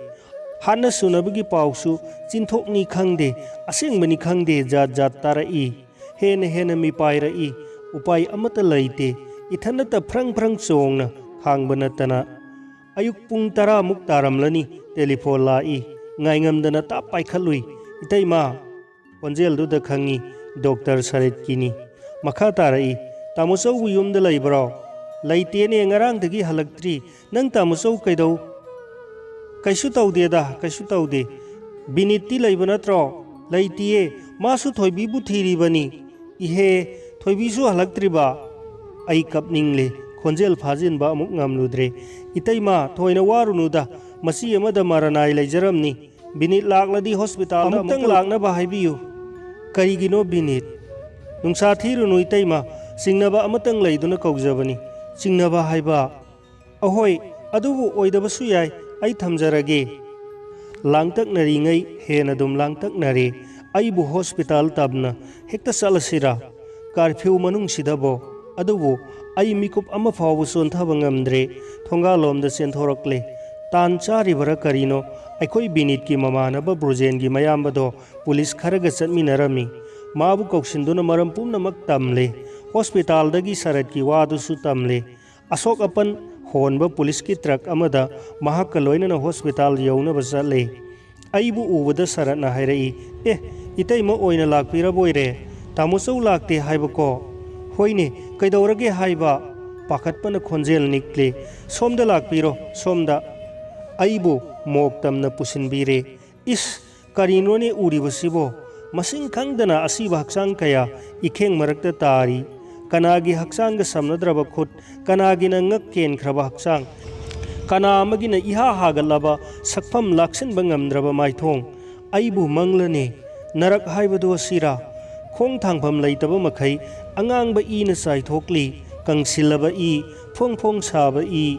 ꯍꯥꯠꯅ ꯁꯨꯅꯕꯒꯤ ꯄꯥꯎꯁꯨ ꯆꯤꯟꯊꯣꯛꯅꯤ ꯈꯪꯗꯦ, ꯑꯁꯦꯡꯕꯅꯤ ꯈꯪꯗꯦ, ꯖꯥꯠ ꯖꯥꯠ ꯇꯥꯔꯛꯏ꯫ ꯍꯦꯟꯅ ꯍꯦꯟꯅ ꯃꯤꯄꯥꯏꯔꯛꯏ꯫ ꯎꯄꯥꯏ ꯑꯃꯠꯇ ꯂꯩꯇꯦ꯫ ꯏꯊꯟꯅꯇ ꯐ꯭ꯔꯪ ꯐ꯭ꯔꯪ ꯆꯣꯡꯅ ꯈꯥꯡꯕ ꯅꯠꯇꯅ꯫ ꯑꯌꯨꯛ ꯄꯨꯡ ꯇꯔꯥꯃꯨꯛ ꯇꯥꯔꯝꯂꯅꯤ, ꯇꯦꯂꯤꯐꯣꯟ ꯂꯥꯛꯏ꯫ ꯉꯥꯏꯉꯝꯗꯅ ꯇꯥꯞ ꯄꯥꯏꯈꯠꯂꯨꯏ꯫ "ꯏꯇꯩꯃ!" ꯈꯣꯟꯖꯦꯜꯗꯨꯗ ꯈꯪꯉꯤ, ꯗꯣꯛꯇꯔ ꯁꯔꯠꯀꯤꯅꯤ꯫ ꯃꯈꯥ ꯇꯥꯔꯛꯏ, "ꯇꯥꯃꯣ ꯆꯧꯕꯨ ꯌꯨꯝꯗ ꯂꯩꯕ꯭ꯔꯣ?" "ꯂꯩꯇꯦꯅꯦ, ꯉꯔꯥꯡꯗꯒꯤ ꯍꯜꯂꯛꯇ꯭ꯔꯤ꯫ ꯅꯪ ꯇꯥꯃꯣ ꯆꯧ ꯀꯩꯗꯧ-" "ꯀꯩꯁꯨ ꯇꯧꯗꯦꯗ, ꯀꯩꯁꯨ ꯇꯧꯗꯦ꯫ ꯕꯤꯅꯤꯠꯇꯤ ꯂꯩꯕ ꯅꯠꯇ꯭ꯔꯣ?" "ꯂꯩꯇꯤꯌꯦ, ꯃꯥꯁꯨ ꯊꯣꯏꯕꯤꯕꯨ ꯊꯤꯔꯤꯕꯅꯤ꯫" "ꯏꯍꯦ, ꯊꯣꯏꯕꯤꯁꯨ ꯍꯜꯂꯛꯇ꯭ꯔꯤꯕ?" ꯑꯩ ꯀꯞꯅꯤꯡꯂꯦ, ꯈꯣꯟꯖꯦꯜ ꯐꯥꯖꯤꯟꯕ ꯑꯃꯨꯛ ꯉꯝꯂꯨꯗ꯭ꯔꯦ꯫ "ꯏꯇꯩꯃ, ꯊꯣꯏꯅ ꯋꯥꯔꯨꯅꯨꯗ, ꯃꯆꯤ ꯑꯃꯗ ꯃꯔꯅꯥꯏ ꯂꯩꯖꯔꯝꯅꯤ꯫ ꯕꯤꯅꯤꯠ ꯂꯥꯛꯂꯗꯤ ꯍꯣꯁꯄꯤꯇꯥꯜꯗ ꯑꯃꯨꯛꯇꯪ ꯑꯃꯨꯛꯇꯪ ꯂꯥꯛꯅꯕ ꯍꯥꯏꯕꯤꯌꯨ꯫" "ꯀꯔꯤꯒꯤꯅꯣ ꯕꯤꯅꯤꯠ?" "ꯅꯨꯡꯁꯥ ꯊꯤꯔꯨꯅꯨ ꯏꯇꯩꯃ, ꯆꯤꯡꯅꯕ ꯑꯃꯇꯪ ꯂꯩꯗꯨꯅ ꯀꯧꯖꯕꯅꯤ꯫" "ꯆꯤꯡꯅꯕ ꯍꯥꯏꯕ?" "ꯑꯍꯣꯏ, ꯑꯗꯨꯕꯨ ꯑꯣꯏꯗꯕꯁꯨ ꯌꯥꯏ, ꯑꯩ ꯊꯝꯖꯔꯒꯦ꯫" ꯂꯥꯡꯇꯛꯅꯔꯤꯉꯩ ꯍꯦꯟꯅ ꯑꯗꯨꯝ ꯂꯥꯡꯇꯛꯅꯔꯦ꯫ "ꯑꯩꯕꯨ ꯍꯣꯁꯄꯤꯇꯥꯜ ꯇꯝꯅ ꯍꯦꯛꯇ ꯆꯠꯂꯁꯤꯔꯥ? ꯀꯥꯔꯐ꯭ꯌꯨ ꯃꯅꯨꯡꯁꯤꯗꯕꯣ?" ꯑꯗꯨꯕꯨ ꯑꯩ ꯃꯤꯀꯨꯞ ꯑꯃ ꯐꯥꯎꯕ ꯆꯣꯟꯊꯕ ꯉꯝꯗ꯭ꯔꯦ꯫ ꯊꯣꯡꯒꯥꯜꯂꯣꯝꯗ ꯆꯦꯟꯊꯣꯔꯛꯂꯦ꯫ ꯇꯥꯟ ꯆꯥꯔꯤꯕꯔꯥ ꯀꯔꯤꯅꯣ, ꯑꯩꯈꯣꯏ ꯕꯤꯅꯤꯠꯀꯤ ꯃꯃꯥꯟꯅꯕ ꯕ꯭ꯔꯣꯖꯦꯟꯒꯤ ꯃꯌꯥꯝꯕꯗꯣ ꯄꯨꯂꯤꯁ ꯈꯔꯒ ꯆꯠꯃꯤꯟꯅꯔꯝꯃꯤ꯫ ꯃꯥꯕꯨ ꯀꯧꯁꯤꯟꯗꯨꯅ ꯃꯔꯝ ꯄꯨꯝꯅꯃꯛ ꯇꯝꯂꯦ꯫ ꯍꯣꯁꯄꯤꯇꯥꯜꯗꯒꯤ ꯁꯔꯠꯀꯤ ꯋꯥꯗꯨꯁꯨ ꯇꯝꯂꯦ꯫ ꯑꯁꯣꯛ ꯑꯄꯟ ꯍꯣꯟꯕ ꯄꯨꯂꯤꯁꯀꯤ ꯇ꯭ꯔꯛ ꯑꯃꯗ ꯃꯍꯥꯛꯀ ꯂꯣꯏꯅꯅ ꯍꯣꯁꯄꯤꯇꯥꯜ ꯌꯧꯅꯕ ꯆꯠꯂꯦ꯫ ꯑꯩꯕꯨ ꯎꯕꯗ ꯁꯔꯠꯅ ꯍꯥꯏꯔꯛꯏ, "ꯑꯦ, ꯏꯇꯩꯃ ꯑꯣꯏꯅ ꯂꯥꯛꯄꯤꯔꯕꯣꯏꯔꯦ? ꯇꯥꯃꯣ ꯆꯧ ꯂꯥꯛꯇꯦ ꯍꯥꯏꯕꯀꯣ?" "ꯍꯣꯏꯅꯦ, ꯀꯩꯗꯧꯔꯒꯦ ꯍꯥꯏꯕ?" ꯄꯥꯈꯠꯄꯅ ꯈꯣꯟꯖꯦꯜ ꯅꯤꯛꯂꯦ꯫ "ꯁꯣꯝꯗ ꯂꯥꯛꯄꯤꯔꯣ, ꯁꯣꯝꯗ꯫" ꯑꯩꯕꯨ ꯃꯣꯛ ꯇꯝꯅ ꯄꯨꯁꯤꯟꯕꯤꯔꯦ꯫ ꯏꯁ, ꯀꯔꯤꯅꯣꯅꯦ ꯎꯔꯤꯕꯁꯤꯕꯣ? ꯃꯁꯤꯡ ꯈꯪꯗꯅ ꯑꯁꯤꯕ ꯍꯛꯆꯥꯡ ꯀꯌꯥ ꯏꯈꯦꯡ ꯃꯔꯛꯇ ꯇꯥꯔꯤ꯫ ꯀꯅꯥꯒꯤ ꯍꯛꯆꯥꯡꯒ ꯁꯝꯅꯗ꯭ꯔꯕ ꯈꯨꯠ, ꯀꯅꯥꯒꯤꯅ ꯉꯛ ꯀꯦꯟꯈ꯭ꯔꯕ ꯍꯛꯆꯥꯡ, ꯀꯅꯥ ꯑꯃꯒꯤꯅ ꯏꯍꯥ ꯍꯥꯒꯠꯂꯕ ꯁꯛꯐꯝ ꯂꯥꯛꯁꯤꯟꯕ ꯉꯝꯗ꯭ꯔꯕ ꯃꯥꯏꯊꯣꯡ꯫ ꯑꯩꯕꯨ ꯃꯪꯂꯅꯦ꯫ ꯅꯔꯛ ꯍꯥꯏꯕꯗꯨ ꯑꯁꯤꯔꯥ? ꯈꯣꯡ ꯊꯥꯡꯐꯝ ꯂꯩꯇꯕ ꯃꯈꯩ ꯑꯉꯥꯡꯕ ꯏꯅ ꯆꯥꯏꯊꯣꯛꯂꯤ, ꯀꯪꯁꯤꯜꯂꯕ ꯏ, ꯐꯣꯡ ꯐꯣꯡ ꯁꯥꯕ ꯏ꯫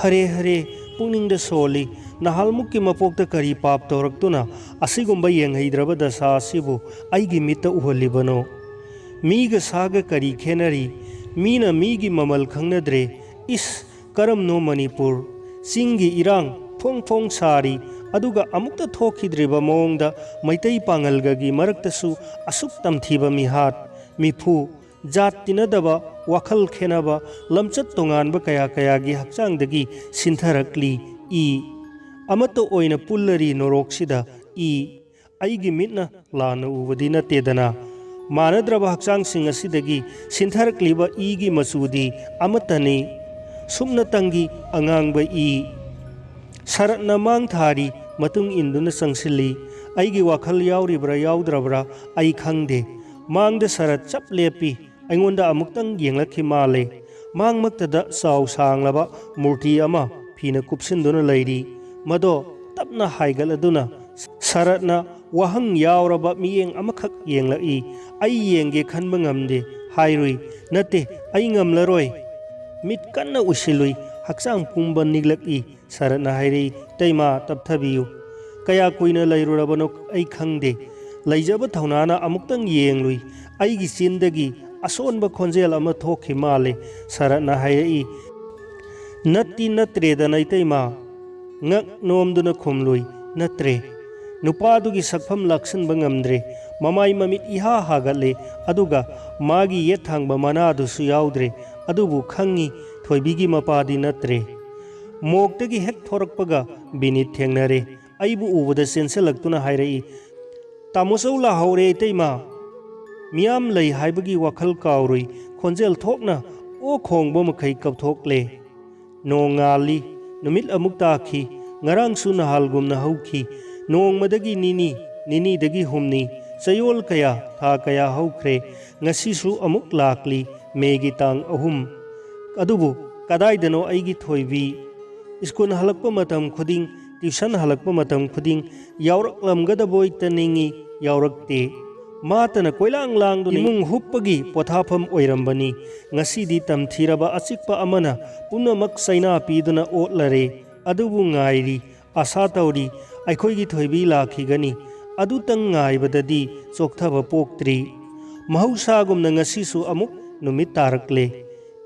ꯍꯔꯦ ꯍꯔꯦ, ꯄꯨꯛꯅꯤꯡꯗ ꯁꯣꯜꯂꯤ꯫ ꯅꯍꯥꯜꯃꯨꯛꯀꯤ ꯃꯄꯣꯛꯇ ꯀꯔꯤ ꯄꯥꯞ ꯇꯧꯔꯛꯇꯨꯅ ꯑꯁꯤꯒꯨꯝꯕ ꯌꯦꯡꯍꯩꯗ꯭ꯔꯕ ꯗꯁꯥ ꯑꯁꯤꯕꯨ ꯑꯩꯒꯤ ꯃꯤꯠꯇ ꯎꯍꯜꯂꯤꯕꯅꯣ? ꯃꯤꯒ ꯁꯥꯒ ꯀꯔꯤ ꯈꯦꯠꯅꯔꯤ? ꯃꯤꯅ ꯃꯤꯒꯤ ꯃꯃꯜ ꯈꯪꯅꯗ꯭ꯔꯦ꯫ ꯏꯁ, ꯀꯔꯝꯅꯣ ꯃꯅꯤꯄꯨꯔ? ꯆꯤꯡꯒꯤ ꯏꯔꯥꯡ ꯐꯣꯡ ꯐꯣꯡ ꯁꯥꯔꯤ, ꯑꯗꯨꯒ ꯑꯃꯨꯛꯇ ꯊꯣꯛꯈꯤꯗ꯭ꯔꯤꯕ ꯃꯑꯣꯡꯗ ꯃꯩꯇꯩ ꯄꯥꯉꯜꯒꯒꯤ ꯃꯔꯛꯇꯁꯨ ꯑꯁꯨꯛ ꯇꯝꯊꯤꯕ ꯃꯤꯍꯥꯠ, ꯃꯤꯐꯨ, ꯖꯥꯠ ꯇꯤꯟꯅꯗꯕ, ꯋꯥꯈꯜ ꯈꯦꯟꯅꯕ, ꯂꯝꯆꯠ ꯇꯣꯉꯥꯟꯕ ꯀꯌꯥ ꯀꯌꯥꯒꯤ ꯍꯛꯆꯥꯡꯗꯒꯤ ꯁꯤꯟꯊꯔꯛꯂꯤ ꯏ꯫ ꯑꯃꯠꯇ ꯑꯣꯏꯅ ꯄꯨꯜꯂꯔꯤ ꯅꯣꯔꯣꯛꯁꯤꯗ ꯏ꯫ ꯑꯩꯒꯤ ꯃꯤꯠꯅ ꯂꯥꯟꯅ ꯎꯕꯗꯤ ꯅꯠꯇꯦꯗꯅ꯫ ꯃꯥꯟꯅꯗ꯭ꯔꯕ ꯍꯛꯆꯥꯡꯁꯤꯡ ꯑꯁꯤꯗꯒꯤ ꯁꯤꯟꯊꯔꯛꯂꯤꯕ ꯏꯒꯤ ꯃꯆꯨꯗꯤ ꯑꯃꯠꯇꯅꯤ꯫ ꯁꯨꯞꯅꯇꯪꯒꯤ ꯑꯉꯥꯡꯕ ꯏ꯫ ꯁꯔꯠꯅ ꯃꯥꯡ ꯊꯥꯔꯤ, ꯃꯇꯨꯡ ꯏꯟꯗꯨꯅ ꯆꯪꯁꯤꯜꯂꯤ꯫ ꯑꯩꯒꯤ ꯋꯥꯈꯜ ꯌꯥꯎꯔꯤꯕ꯭ꯔꯥ ꯌꯥꯎꯗ꯭ꯔꯕ꯭ꯔꯥ ꯑꯩ ꯈꯪꯗꯦ꯫ ꯃꯥꯡꯗ ꯁꯔꯠ ꯆꯞ ꯂꯦꯞꯄꯤ꯫ ꯑꯩꯉꯣꯟꯗ ꯑꯃꯨꯛꯇꯪ ꯌꯦꯡꯂꯛꯈꯤ ꯃꯥꯜꯂꯦ꯫ ꯃꯥꯡꯃꯛꯇꯗ ꯆꯥꯎ ꯁꯥꯡꯂꯕ ꯃꯨꯔꯇꯤ ꯑꯃ ꯐꯤꯅ ꯀꯨꯞꯁꯤꯟꯗꯨꯅ ꯂꯩꯔꯤ꯫ ꯃꯗꯣ ꯇꯞꯅ ꯍꯥꯏꯒꯠꯂꯗꯨꯅ ꯁꯔꯠꯅ ꯋꯥꯍꯪ ꯌꯥꯎꯔꯕ ꯃꯤꯠꯌꯦꯡ ꯑꯃꯈꯛ ꯌꯦꯡꯂꯛꯏ꯫ ꯑꯩ ꯌꯦꯡꯒꯦ ꯈꯟꯕ ꯉꯝꯗꯦ ꯍꯥꯏꯔꯨꯏ꯫ ꯅꯠꯇꯦ, ꯑꯩ ꯉꯝꯂꯔꯣꯏ꯫ ꯃꯤꯠ ꯀꯟꯅ ꯎꯏꯁꯤꯜꯂꯨꯏ꯫ ꯍꯛꯆꯥꯡ ꯄꯨꯝꯕ ꯅꯤꯛꯂꯛꯏ꯫ ꯁꯔꯠꯅ ꯍꯥꯏꯔꯛꯏ, "ꯏꯇꯩꯃꯥ, ꯇꯞꯊꯕꯤꯌꯨ꯫ ꯀꯌꯥ ꯀꯨꯏꯅ ꯂꯩꯔꯨꯔꯕꯅꯣ ꯑꯩ ꯈꯪꯗꯦ꯫ ꯂꯩꯖꯕ ꯊꯧꯅꯥꯅ ꯑꯃꯨꯛꯇꯪ ꯌꯦꯡꯂꯨꯏ꯫ ꯑꯩꯒꯤ ꯆꯤꯟꯗꯒꯤ ꯑꯁꯣꯟꯕ ꯈꯣꯟꯖꯦꯜ ꯑꯃ ꯊꯣꯛꯈꯤ ꯃꯥꯜꯂꯦ꯫" ꯁꯔꯠꯅ ꯍꯥꯏꯔꯛꯏ, "ꯅꯠꯇꯤ ꯅꯠꯇ꯭ꯔꯦꯗꯅ, ꯏꯇꯩꯃꯥ꯫" ꯉꯛ ꯅꯣꯝꯗꯨꯅ ꯈꯨꯝꯂꯨꯏ, "ꯅꯠꯇ꯭ꯔꯦ꯫" ꯅꯨꯄꯥꯗꯨꯒꯤ ꯁꯛꯐꯝ ꯂꯥꯛꯁꯤꯟꯕ ꯉꯝꯗ꯭ꯔꯦ꯫ ꯃꯃꯥꯏ ꯃꯃꯤꯠ ꯏꯍꯥ ꯍꯥꯒꯠꯂꯦ, ꯑꯗꯨꯒ ꯃꯥꯒꯤ ꯌꯦꯠ ꯊꯥꯡꯕ ꯃꯅꯥꯗꯨꯁꯨ ꯌꯥꯎꯗ꯭ꯔꯦ꯫ ꯑꯗꯨꯕꯨ ꯈꯪꯉꯤ, ꯊꯣꯏꯕꯤꯒꯤ ꯃꯄꯥꯗꯤ ꯅꯠꯇ꯭ꯔꯦ꯫ ꯃꯣꯛꯇꯒꯤ ꯍꯦꯛ ꯊꯣꯔꯛꯄꯒ ꯕꯤꯅꯤꯠ ꯊꯦꯡꯅꯔꯦ꯫ ꯑꯩꯕꯨ ꯎꯕꯗ ꯆꯦꯟꯁꯤꯜꯂꯛꯇꯨꯅ ꯍꯥꯏꯔꯛꯏ, "ꯇꯥꯃꯣꯆꯧ ꯂꯥꯛꯍꯧꯔꯦ, ꯏꯇꯩꯃꯥ!" ꯃꯤꯌꯥꯝ ꯂꯩ ꯍꯥꯏꯕꯒꯤ ꯋꯥꯈꯜ ꯀꯥꯎꯔꯨꯏ꯫ ꯈꯣꯟꯖꯦꯜ ꯊꯣꯛꯅ ꯑꯣ ꯈꯣꯡꯕ ꯃꯈꯩ ꯀꯞꯊꯣꯛꯂꯦ꯫ ꯅꯣꯡ ꯉꯥꯜꯂꯤ꯫ ꯅꯨꯃꯤꯠ ꯑꯃꯨꯛ ꯇꯥꯈꯤ꯫ ꯉꯔꯥꯡꯁꯨ ꯅꯍꯥꯜꯒꯨꯝꯅ ꯍꯧꯈꯤ꯫ ꯅꯣꯡꯃꯗꯒꯤ ꯅꯤꯅꯤ, ꯅꯤꯅꯤꯗꯒꯤ ꯍꯨꯝꯅꯤ, ꯆꯌꯣꯜ ꯀꯌꯥ, ꯊꯥ ꯀꯌꯥ ꯍꯧꯈ꯭ꯔꯦ꯫ ꯉꯁꯤꯁꯨ ꯑꯃꯨꯛ ꯂꯥꯛꯂꯤ, ꯃꯦꯒꯤ ꯇꯥꯡ ꯑꯍꯨꯝ꯫ ꯑꯗꯨꯕꯨ ꯀꯗꯥꯏꯗꯅꯣ ꯑꯩꯒꯤ ꯊꯣꯏꯕꯤ? ꯁ꯭ꯀꯨꯜ ꯍꯜꯂꯛꯄ ꯃꯇꯝ ꯈꯨꯗꯤꯡ, ꯇ꯭ꯌꯨꯁꯟ ꯍꯜꯂꯛꯄ ꯃꯇꯝ ꯈꯨꯗꯤꯡ ꯌꯥꯎꯔꯛꯂꯝꯒꯗꯕꯣꯏꯇ ꯅꯤꯡꯏ, ꯌꯥꯎꯔꯛꯇꯦ꯫ ꯃꯥꯇꯅ ꯀꯣꯏꯂꯥꯡ ꯂꯥꯡꯗꯨꯅ ꯏꯃꯨꯡ ꯍꯨꯞꯄꯒꯤ ꯄꯣꯊꯥꯐꯝ ꯑꯣꯏꯔꯝꯕꯅꯤ꯫ ꯉꯁꯤꯗꯤ ꯇꯝꯊꯤꯔꯕ ꯑꯆꯤꯛꯄ ꯑꯃꯅ ꯄꯨꯝꯅꯃꯛ ꯆꯩꯅꯥ ꯄꯤꯗꯨꯅ ꯑꯣꯠꯂꯔꯦ꯫ ꯑꯗꯨꯕꯨ ꯉꯥꯏꯔꯤ, ꯑꯥꯁꯥ ꯇꯧꯔꯤ, ꯑꯩꯈꯣꯏꯒꯤ ꯊꯣꯏꯕꯤ ꯂꯥꯛꯈꯤꯒꯅꯤ꯫ ꯑꯗꯨꯇꯪ ꯉꯥꯏꯕꯗꯗꯤ ꯆꯣꯛꯊꯕ ꯄꯣꯛꯇ꯭ꯔꯤ꯫ ꯃꯍꯧꯁꯥꯒꯨꯝꯅ ꯉꯁꯤꯁꯨ ꯑꯃꯨꯛ ꯅꯨꯃꯤꯠ ꯇꯥꯔꯛꯂꯦ꯫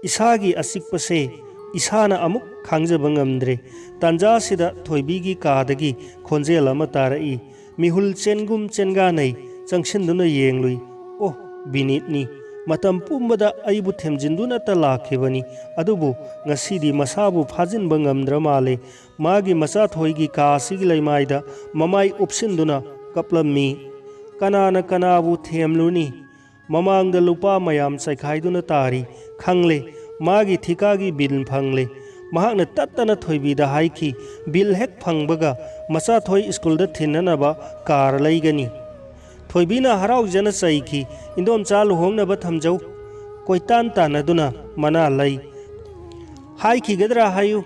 ꯏꯁꯥꯒꯤ ꯑꯆꯤꯛꯄꯁꯦ ꯏꯁꯥꯅ ꯑꯃꯨꯛ ꯈꯥꯡꯖꯕ ꯉꯝꯗ꯭ꯔꯦ꯫ ꯇꯥꯟꯖꯥꯁꯤꯗ ꯊꯣꯏꯕꯤꯒꯤ ꯀꯥꯗꯒꯤ ꯈꯣꯟꯖꯦꯜ ꯑꯃ ꯇꯥꯔꯛꯏ꯫ ꯃꯤꯍꯨꯜ ꯆꯦꯟꯒꯨꯝ ꯆꯦꯟꯒꯥꯅꯩ ꯆꯪꯁꯤꯟꯗꯨꯅ ꯌꯦꯡꯂꯨꯏ꯫ ꯑꯣ, ꯕꯤꯅꯤꯠꯅꯤ꯫ ꯃꯇꯝ ꯄꯨꯝꯕꯗ ꯑꯩꯕꯨ ꯊꯦꯝꯖꯤꯟꯗꯨꯅꯇ ꯂꯥꯛꯈꯤꯕꯅꯤ꯫ ꯑꯗꯨꯕꯨ ꯉꯁꯤꯗꯤ ꯃꯁꯥꯕꯨ ꯐꯥꯖꯤꯟꯕ ꯉꯝꯗ꯭ꯔ ꯃꯥꯜꯂꯦ꯫ ꯃꯥꯒꯤ ꯃꯆꯥꯊꯣꯏꯒꯤ ꯀꯥ ꯑꯁꯤꯒꯤ ꯂꯩꯃꯥꯏꯗ ꯃꯃꯥꯏ ꯎꯞꯁꯤꯟꯗꯨꯅ ꯀꯞꯂꯝꯃꯤ꯫ ꯀꯅꯥꯅ ꯀꯅꯥꯕꯨ ꯊꯦꯝꯂꯨꯅꯤ? ꯃꯃꯥꯡꯗ ꯂꯨꯄꯥ ꯃꯌꯥꯝ ꯆꯥꯏꯈꯥꯏꯗꯨꯅ ꯇꯥꯔꯤ꯫ ꯈꯪꯂꯦ, ꯃꯥꯒꯤ ꯊꯤꯀꯥꯒꯤ ꯕꯤꯜ ꯐꯪꯂꯦ꯫ ꯃꯍꯥꯛꯅ ꯇꯠꯇꯅ ꯊꯣꯏꯕꯤꯗ ꯍꯥꯏꯈꯤ, "ꯕꯤꯜ ꯍꯦꯛ ꯐꯪꯕꯒ ꯃꯆꯥꯊꯣꯏ ꯁ꯭ꯀꯨꯜꯗ ꯊꯤꯟꯅꯅꯕ ꯀꯥꯔ ꯂꯩꯒꯅꯤ"꯫ ꯊꯣꯏꯕꯤꯅ ꯍꯔꯥꯎꯖꯅ ꯆꯩꯈꯤ, "ꯏꯟꯗꯣꯝꯆꯥ ꯂꯨꯍꯣꯡꯅꯕ ꯊꯝꯖꯧ"꯫ ꯀꯣꯏꯇꯥꯟ ꯇꯥꯟꯅꯗꯨꯅ ꯃꯅꯥ ꯂꯩ꯫ "ꯍꯥꯏꯈꯤꯒꯗ꯭ꯔꯥ ꯍꯥꯏꯌꯨ,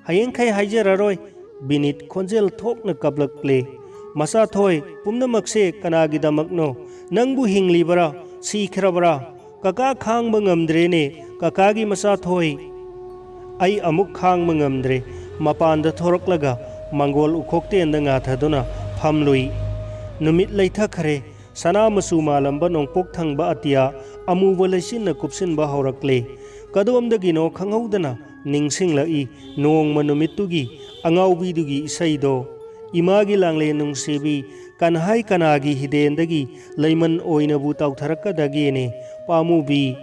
ꯍꯌꯦꯡꯈꯩ ꯍꯥꯏꯖꯔꯔꯣꯏ"꯫ ꯕꯤꯅꯤꯠ ꯈꯣꯟꯖꯦꯜ ꯊꯣꯛꯅ ꯀꯞꯂꯛꯂꯦ꯫ "ꯃꯆꯥꯊꯣꯏ, ꯄꯨꯝꯅꯃꯛꯁꯦ ꯀꯅꯥꯒꯤꯗꯃꯛꯅꯣ? ꯅꯪꯕꯨ ꯍꯤꯡꯂꯤꯕꯔꯥ, ꯁꯤꯈ꯭ꯔꯕꯔꯥ? ꯀꯀꯥ ꯈꯥꯡꯕ ꯉꯝꯗ꯭ꯔꯦꯅꯦ, ꯀꯀꯥꯒꯤ ꯃꯆꯥꯊꯣꯏ"꯫ ꯑꯩ ꯑꯃꯨꯛ ꯈꯥꯡꯕ ꯉꯝꯗ꯭ꯔꯦ꯫ ꯃꯄꯥꯟꯗ ꯊꯣꯔꯛꯂꯒ ꯃꯪꯒꯣꯜ ꯎꯈꯣꯛꯇꯦꯟꯗ ꯉꯥꯊꯗꯨꯅ ꯐꯝꯂꯨꯏ꯫ ꯅꯨꯃꯤꯠ ꯂꯩꯊꯈ꯭ꯔꯦ꯫ ꯁꯅꯥ ꯃꯆꯨ ꯃꯥꯜꯂꯝꯕ ꯅꯣꯡꯄꯣꯛ ꯊꯪꯕ ꯑꯇꯤꯌꯥ ꯑꯃꯨꯕ ꯂꯩꯆꯤꯟꯅ ꯀꯨꯞꯁꯤꯟꯕ ꯍꯧꯔꯛꯂꯦ꯫ ꯀꯗꯣꯝꯗꯒꯤꯅꯣ ꯈꯪꯍꯧꯗꯅ ꯅꯤꯡꯁꯤꯡꯂꯛꯏ ꯅꯣꯡꯃ ꯅꯨꯃꯤꯠꯇꯨꯒꯤ ꯑꯉꯥꯎꯕꯤꯗꯨꯒꯤ ꯏꯁꯩꯗꯣ꯫ "ꯏꯃꯥꯒꯤ ꯂꯥꯡꯂꯦꯟ ꯅꯨꯡꯁꯤꯕꯤ, ꯀꯟꯍꯥꯏ ꯀꯅꯥꯒꯤ ꯍꯤꯗꯦꯟꯗꯒꯤ ꯂꯩꯃꯟ ꯑꯣꯏꯅꯕꯨ ꯇꯥꯎꯊꯔꯛꯀꯗꯒꯦꯅꯦ, ꯄꯥꯝꯃꯨꯕꯤ"꯫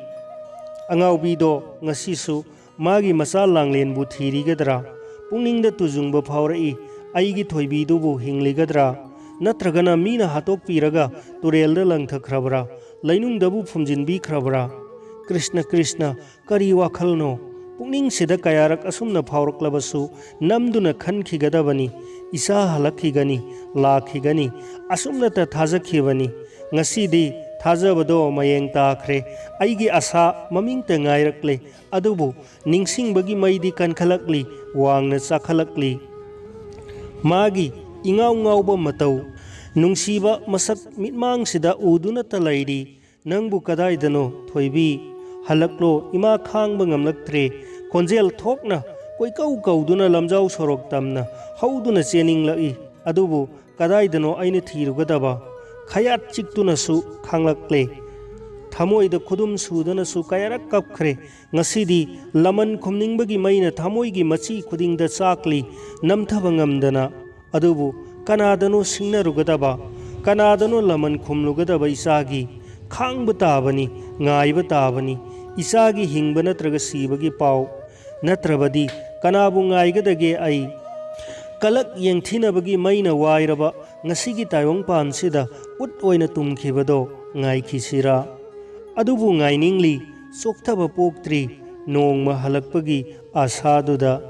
ꯑꯉꯥꯎꯕꯤꯗꯣ ꯉꯁꯤꯁꯨ ꯃꯥꯒꯤ ꯃꯆꯥ ꯂꯥꯡꯂꯦꯟꯕꯨ ꯊꯤꯔꯤꯒꯗ꯭ꯔꯥ? ꯄꯨꯛꯅꯤꯡꯗ ꯇꯨꯖꯨꯡꯕ ꯐꯥꯎꯔꯛꯏ꯫ ꯑꯩꯒꯤ ꯊꯣꯏꯕꯤꯗꯨꯕꯨ ꯍꯤꯡꯂꯤꯒꯗ꯭ꯔꯥ? ꯅꯠꯇ꯭ꯔꯒꯅ ꯃꯤꯅ ꯍꯥꯠꯇꯣꯛꯄꯤꯔꯒ ꯇꯨꯔꯦꯜꯗ ꯂꯪꯊꯈ꯭ꯔꯕ꯭ꯔꯥ? ꯂꯩꯅꯨꯡꯗꯕꯨ ꯐꯨꯝꯖꯤꯟꯕꯤꯈ꯭ꯔꯕ꯭ꯔꯥ? ꯀ꯭ꯔꯤꯁꯅ, ꯀ꯭ꯔꯤꯁꯅ, ꯀꯔꯤ ꯋꯥꯈꯜꯅꯣ? ꯄꯨꯛꯅꯤꯡꯁꯤꯗ ꯀꯌꯥꯔꯛ ꯑꯁꯨꯝꯅ ꯐꯥꯎꯔꯛꯂꯕꯁꯨ ꯅꯝꯗꯨꯅ ꯈꯟꯈꯤꯒꯗꯕꯅꯤ꯫ ꯏꯆꯥ ꯍꯜꯂꯛꯈꯤꯒꯅꯤ, ꯂꯥꯛꯈꯤꯒꯅꯤ, ꯑꯁꯨꯝꯅꯇ ꯊꯥꯖꯈꯤꯕꯅꯤ꯫ ꯉꯁꯤꯗꯤ ꯊꯥꯖꯕꯗꯣ ꯃꯌꯦꯡ ꯇꯥꯈ꯭ꯔꯦ꯫ ꯑꯩꯒꯤ ꯑꯁꯥ ꯃꯃꯤꯡꯇ ꯉꯥꯏꯔꯛꯂꯦ꯫ ꯑꯗꯨꯕꯨ ꯅꯤꯡꯁꯤꯡꯕꯒꯤ ꯃꯩꯗꯤ ꯀꯟꯈꯠꯂꯛꯂꯤ, ꯋꯥꯡꯅ ꯆꯥꯈꯠꯂꯛꯂꯤ꯫ ꯃꯥꯒꯤ ꯏꯉꯥꯎ ꯉꯥꯎꯕ ꯃꯇꯧ, ꯅꯨꯡꯁꯤꯕ ꯃꯁꯛ ꯃꯤꯠꯃꯥꯡꯁꯤꯗ ꯎꯗꯨꯅꯇ ꯂꯩꯔꯤ꯫ "ꯅꯪꯕꯨ ꯀꯗꯥꯏꯗꯅꯣ, ꯊꯣꯏꯕꯤ? ꯍꯜꯂꯛꯂꯣ, ꯏꯃꯥ ꯈꯥꯡꯕ ꯉꯝꯂꯛꯇ꯭ꯔꯦ"꯫ ꯈꯣꯟꯖꯦꯜ ꯊꯣꯛꯅ ꯀꯣꯏꯀꯧ ꯀꯧꯗꯨꯅ ꯂꯝꯖꯥꯎ ꯁꯣꯔꯣꯛ ꯇꯝꯅ ꯍꯧꯗꯨꯅ ꯆꯦꯟꯅꯤꯡꯂꯛꯏ꯫ ꯑꯗꯨꯕꯨ ꯀꯗꯥꯏꯗꯅꯣ ꯑꯩꯅ ꯊꯤꯔꯨꯒꯗꯕ? ꯈꯌꯥꯠ ꯆꯤꯛꯇꯨꯅꯁꯨ ꯈꯥꯡꯂꯛꯂꯦ꯫ ꯊꯃꯣꯏꯗ ꯈꯨꯗꯨꯝ ꯁꯨꯗꯨꯅꯁꯨ ꯀꯌꯥꯔꯛ ꯀꯞꯈ꯭ꯔꯦ꯫ ꯉꯁꯤꯗꯤ ꯂꯃꯟ ꯈꯨꯝꯅꯤꯡꯕꯒꯤ ꯃꯩꯅ ꯊꯃꯣꯏꯒꯤ ꯃꯆꯤ ꯈꯨꯗꯤꯡꯗ ꯆꯥꯛꯂꯤ, ꯅꯝꯊꯕ ꯉꯝꯗꯅ꯫ ꯑꯗꯨꯕꯨ ꯀꯅꯥꯗꯅꯣ ꯁꯤꯡꯅꯔꯨꯒꯗꯕ, ꯀꯅꯥꯗꯅꯣ ꯂꯃꯟ ꯈꯨꯝꯂꯨꯒꯗꯕ ꯏꯆꯥꯒꯤ? ꯈꯥꯡꯕ ꯇꯥꯕꯅꯤ, ꯉꯥꯏꯕ ꯇꯥꯕꯅꯤ, ꯏꯆꯥꯒꯤ ꯍꯤꯡꯕ ꯅꯠꯇ꯭ꯔꯒ ꯁꯤꯕꯒꯤ ꯄꯥꯎ꯫ ꯅꯠꯇ꯭ꯔꯕꯗꯤ ꯀꯅꯥꯕꯨ ꯉꯥꯏꯒꯗꯒꯦ ꯑꯩ? ꯀꯂꯛ ꯌꯦꯡꯊꯤꯅꯕꯒꯤ ꯃꯩꯅ ꯋꯥꯏꯔꯕ ꯉꯁꯤꯒꯤ ꯇꯥꯏꯕꯪꯄꯥꯟꯁꯤꯗ ꯎꯠ ꯑꯣꯏꯅ ꯇꯨꯝꯈꯤꯕꯗꯣ ꯉꯥꯏꯈꯤꯁꯤꯔꯥ? ꯑꯗꯨꯕꯨ ꯉꯥꯏꯅꯤꯡꯂꯤ, ꯆꯣꯛꯊꯕ ꯄꯣꯛꯇ꯭ꯔꯤ, ꯅꯣꯡꯃ ꯍꯜꯂꯛꯄꯒꯤ ꯑꯥꯁꯥꯗꯨꯗ꯫